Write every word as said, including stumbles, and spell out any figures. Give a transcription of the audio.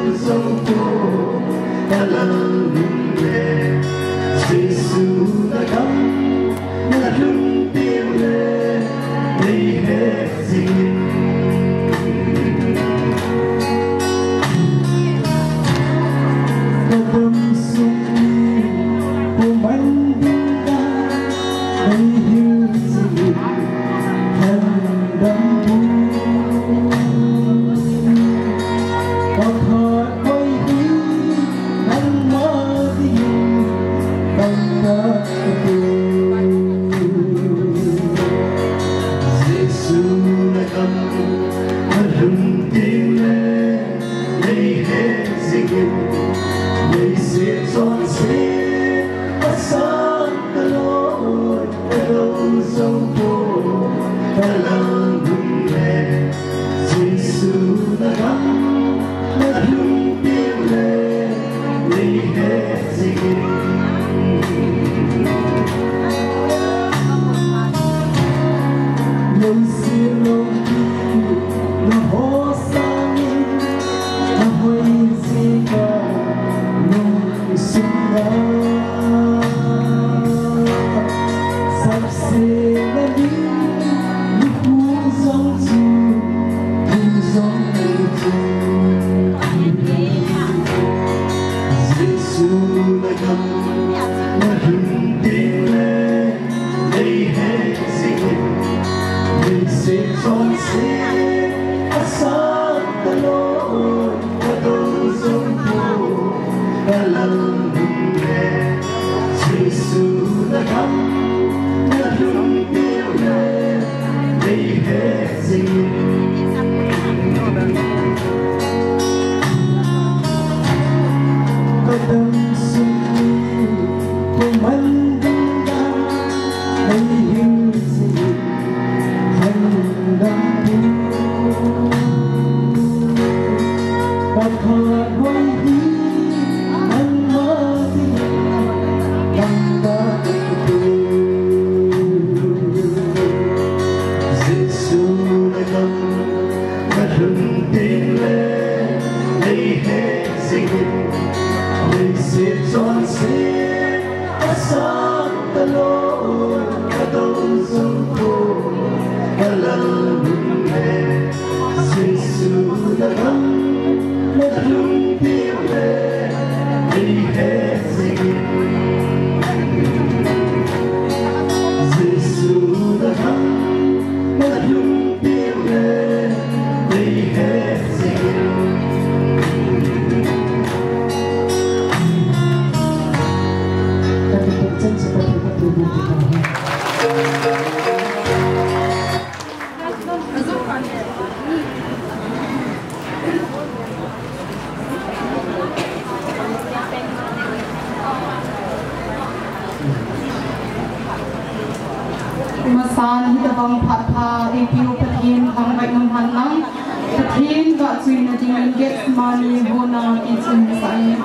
Song po, kalang lung le, Jesu na gam, na lung piu le, nei he jing. Ka gam sung ni, pu man ding da, nei hil jing. Handam bu. Pakhat koi hi nangma ding bangkah atu. Jesu na gam na lung ding le, nei he jing in, leiset chonset asang talou. Ka lo zo po, ka lang lung le, Jesu na gam, na lung piu le, nei he jing in. Leiset lom pi, na ho sang in, na hoi jing ka, lung sung a. Sapse na ding, lukhu jong chu, thu jong chu. Jesu na gam, na lung ding le, nei he jing in, leiset chonset asang talou. Ka lo zo po, ka lang lung le, Jesu na gam, na lung piu le, nei he jing in. Ka dam sung ni, pu man ding da, nei hil jing in. Handam bu. Pakhat koi hi nangma ding bangkah atu. Jesu na gam, na lung ding le, nei he jing in. Leiset chonset asang talou, ka lo zo po, ka lang lung le, Jesu na gam, na lung piu le, nei he jing in. Jesu na gam, na lung piu le, nei he jing in. Ka ti pok chen chu ka ti, ka ti pok chen chu ka ti. Masan hitabang phat pha eipeu Pathen thangvah in umhen lang. Pathen gah chuina dingin Gethsemane hon a kichun sah in.